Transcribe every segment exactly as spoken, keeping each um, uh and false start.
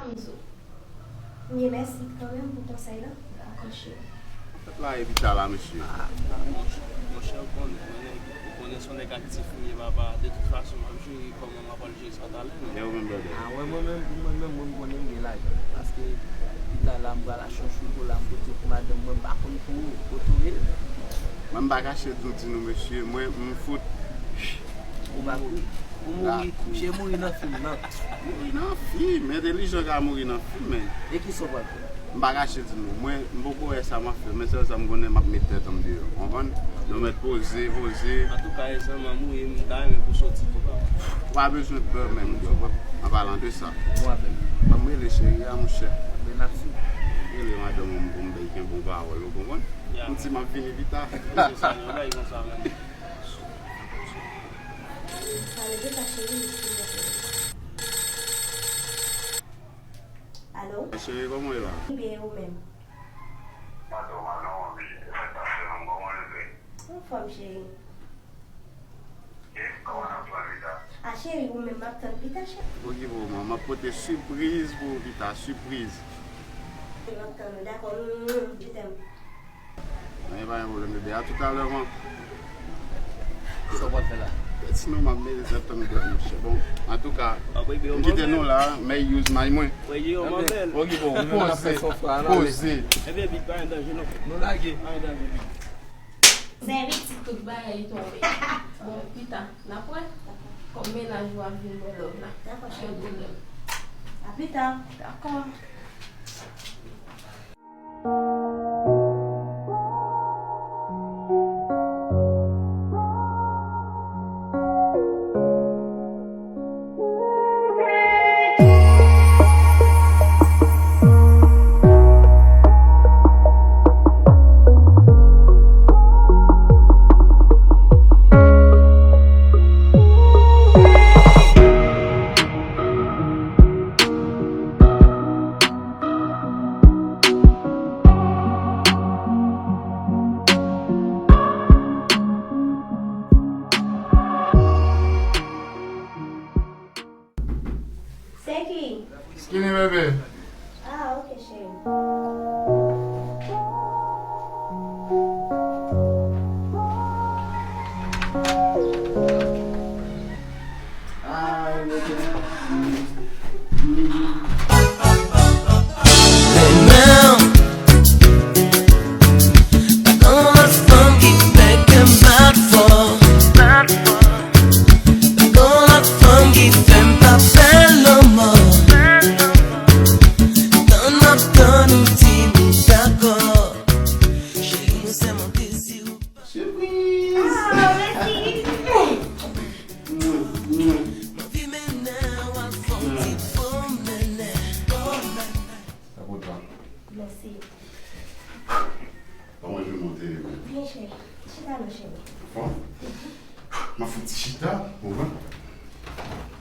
M di w. M ye mèsi kanmenm pou konsèy lan. Dakò, cheri. Sa fèt la epi sa la, mesye? Ah, monchè, monchè, ou konnen, ou konnen se yon nèg aktif m ye, papa. De tout fason, m ap jere kòman m ap al jere sa talè, non? E ou menm, brother? Ah, wè, mwen menm, pou mwen menm, mwen, m konnen m gen lajan. Paske, pita la, m pral achte yon chokola, m pote pou madanm mwen, m pa konn pou ou, kote w ye. Mwen, m pa kache di nou, mesye, mwen, m fout. Ou pa kouri. Ou mouri, misye mouri nan fim nan. Mouri nan fim, entèlijan ka mouri nan fim, men. E kisa w pral fè? M pa kache di nou, mwen, m poko wè sa m ap fè, men sèl sa m konnen, m ap met tèt anm deyò, konprann? Nou mèt poze, poze. Antouka, e zanmi m ou ye, m ta renmen pou soti tou, papa. Ou pa bezwen pè menm, bro. An palan de sa. Bon, apèl. Ban m rele cheri a, monchè. Rele madanm ou pou m bay kenbe yon pawòl, ou konprann? Ya. M di m ap vini pita. Konsa, yon bagay konsa, menm. Pale de sa, cheri, m silvouplè. Alo? Cheri, kòman w ye la? Byen, ou menm? Madanm, madanm, wi, sa k pase menm, kòman w ye? Anfòm, cheri. E, kòman n ap pran pita? A, cheri, ou menm, m ap tann pita, cheri. Okipe w, man, m ap pote sipriz pou ou pita, sipriz. M ap tann ou, dakò, mm, je t'aime. Nan, e pa gen pwoblèm, bebe. A toutalè, man. Sa w pral fè la? Sinon, m ap mele zèt tan m dòmi, monchè. Bon, antouka, m kite nou la, men use may mwen. Okipe w, mwen ap fè sòf la, n ale. Poze. Ebyen, Big, pa gen danje, non. Nou lage. Pa gen danje, Big. Zèvi ti tout bagay tonbe. Bon, pita, n ap wè. Kòm mennaj ou ap vin bò lòv la. Dakò, cheri. Pa gen pwoblèm. A pita. Dakò. Se ki? Skinny bébé. Ah, ok, cheri. Gon lòt fanm ki fè m pa fè lanmò. Tann m ap tann ou di m dakò. Cheri, mwen sèlman dezi ou pa. Sipriz! Ah, mèsi! M anvi mennen w al fè yon ti pwomennen. Sa kontan. Mèsi. Kòman jounen w te ye menm? Byen, cheri. Chita non, cheri. Anfòm? M ap fè yon ti chita, ou konprann?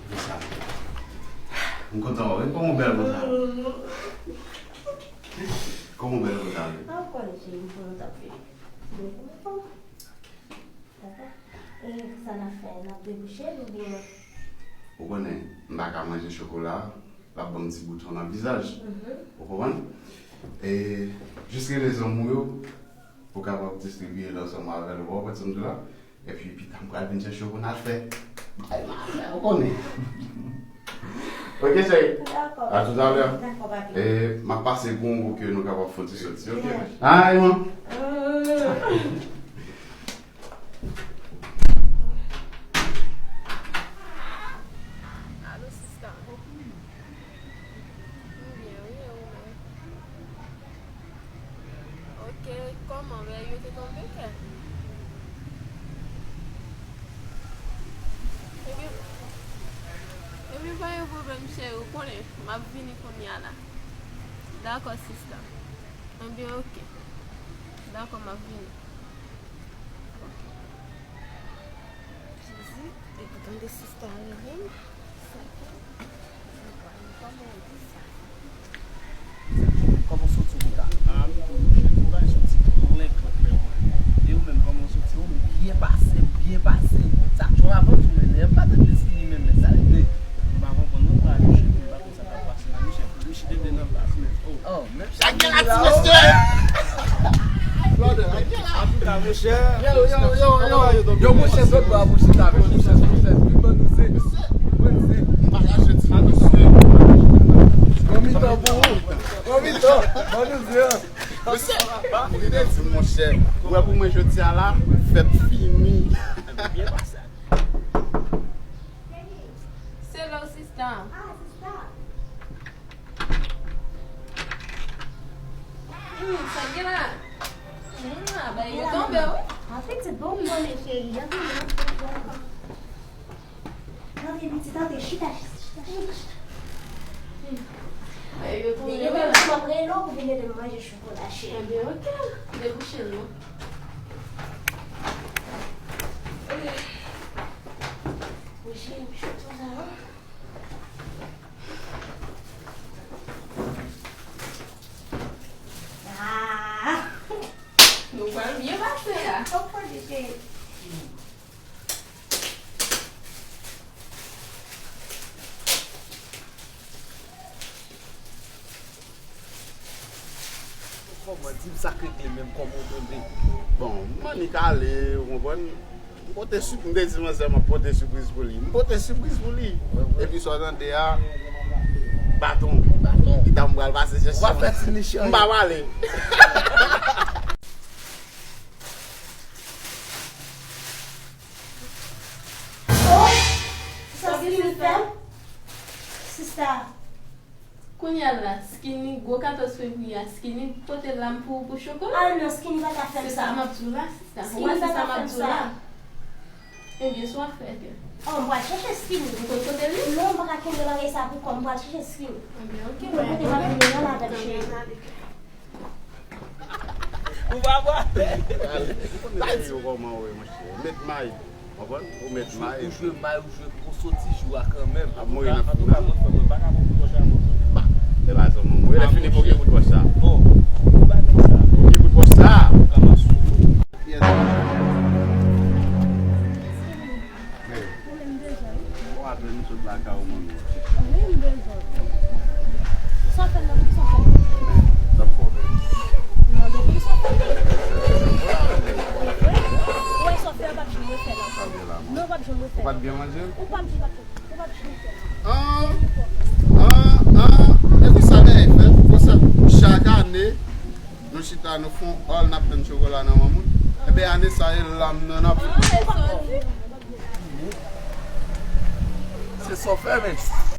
Konsa. M kontan wè w wi, kòman w bèl konsa? Kòman w bèl konsa wi? A, ou konnen, cheri, m konnen w t ap vini. Mwen anfòm. Dakò. E sa n ap fè? N ap debouche l oubyen? Ou konnen, m pa ka manje chokola, l ap ban m ti bouton nan vizaj. Mhm. Ou konprann? E jis rele zanmi w yo, pou w kapab distribiye l ansanm avè l, ou konprann sa m di w la? Epi pita m pral vin chèche w pou n al fè bagay n ap fè, ou konnen. Ok, cheri. Dakò. A toutalè. Dakò, papi. E m ap pase pou w pou ke nou kapab fè yon ti soti, ok? Yeah. Ay, man. Mm. Alo, sista. M byen, wi, e ou menm? Ok, kòman, bagay yo te tonbe kè? Ebyen, ebyen, pa gen pwoblèm, cheri, ou konnen, m ap vini kounye a la. Dakò, sista. Ebyen, ok. Dakò, m ap vini. Jezi, epi tande sista a menm. Kòman w soti pita? Ah, m tou, m pral soti klè, klè, klè, mwen. E ou menm, kòman w soti? M byen pase, m byen pase. Sa t yon avanti w mennen an, m pa tande si li menm, men sa l ye. M pa konprann, mwen pral mouche, m pa konn sa k ap pase la, mouche, mouche. Oh, menm sa gen la ti mesye. Brother, la gen la. Antouka, monchè. Yo, yo, yo, yo. Yo, monchè, zòt pa pou chita, men monchè, monchè, vin ban nou zen. Vin ban nou zen. M pa rache ti mesye. Bon mitan pou ou. Bon mitan. Ban nou zen. Mesye, m te di, monchè, ou wè pou mwen jodi a la, fèt fini. Se lè w sista. Hmm, sa gen la? Hmm, a bay yo tonbe, wi. An pitit, bon, bon, men cheri, jan tonbe. Antre, pitit, antre, chita, chita, chita, chita. Hmm. Ay, yo tonbe, wi. Depi m ap rele w pou vin ede m manje chokola, cheri. Ebyen, oke. Debouche l non. Wi, cheri, m cho tou la, wi. Ah! Nou pral byen pase la. Konprann, cheri. Kòman, di m sa k regle menm, kòman w tonbe? Bon, m annik ale, ou konprann? M pote sip-, m te di manzè m ap pote sipriz pou li. M pote sipriz pou li. Epi sa w tande a, baton. Baton. Li ta m pral pase chèche. W ap fè ti nich. M pa pale. Oh! Sa Skinny fè m? Sista. Kounye a la, Skinny, gwo katòz fevriye a, Skinny pote lam pou, pou chokola. Ah non, Skinny pa ta fè m sa. Se sa m ap di w la, sista. Ou wè se sa m ap di w la. Ebyen, sa w ap fè, ke? Oh, m pral chèche Skinny. Ou konn kote l ye? Non, m pa ka kenbe bagay sa pou kò m, m pral chèche Skinny. Ebyen, oke. Ou konn kote m ap vini, ann avè m, cheri. Ou pa pale. Ou konn mesye yo kòman w ye, monchè. Ou met may. Konprann? Ou met may. Ou jwe may, ou jwe gwo soti jou a kanmenm. Ap mouri nan fou nan. Antouka, mwen fè, mwen pa ka pran kout wòch la, mwen. Ba, e pa zanmi mwen. Lè fini, pou ki kout wòch sa? Bon, ou pa di sa. Pou ki kout wòch sa? Ou ka mache. Yes. Ou menm bezwen. Ou apèn sot lakay ou, manmi. Wi, m bezwen. Sa fè nan, sa fè nan. Sa fè nan. Non, depi sa fè nan. Ou wè sa fè a p ap janm refè la. Sa fè la, non. Non, p ap janm refè la. Ou pa t byen manje? Ou p ap, ou p ap, ou p ap janm refè la. Ah, ah, ah, e konsa bagay fèt, konsa. Chak ane, nou chita, nou fè yon hall, n ap tann chokola nan men moun. Ebyen, ane sa, e lam nan n ap. Se sa w fè, men.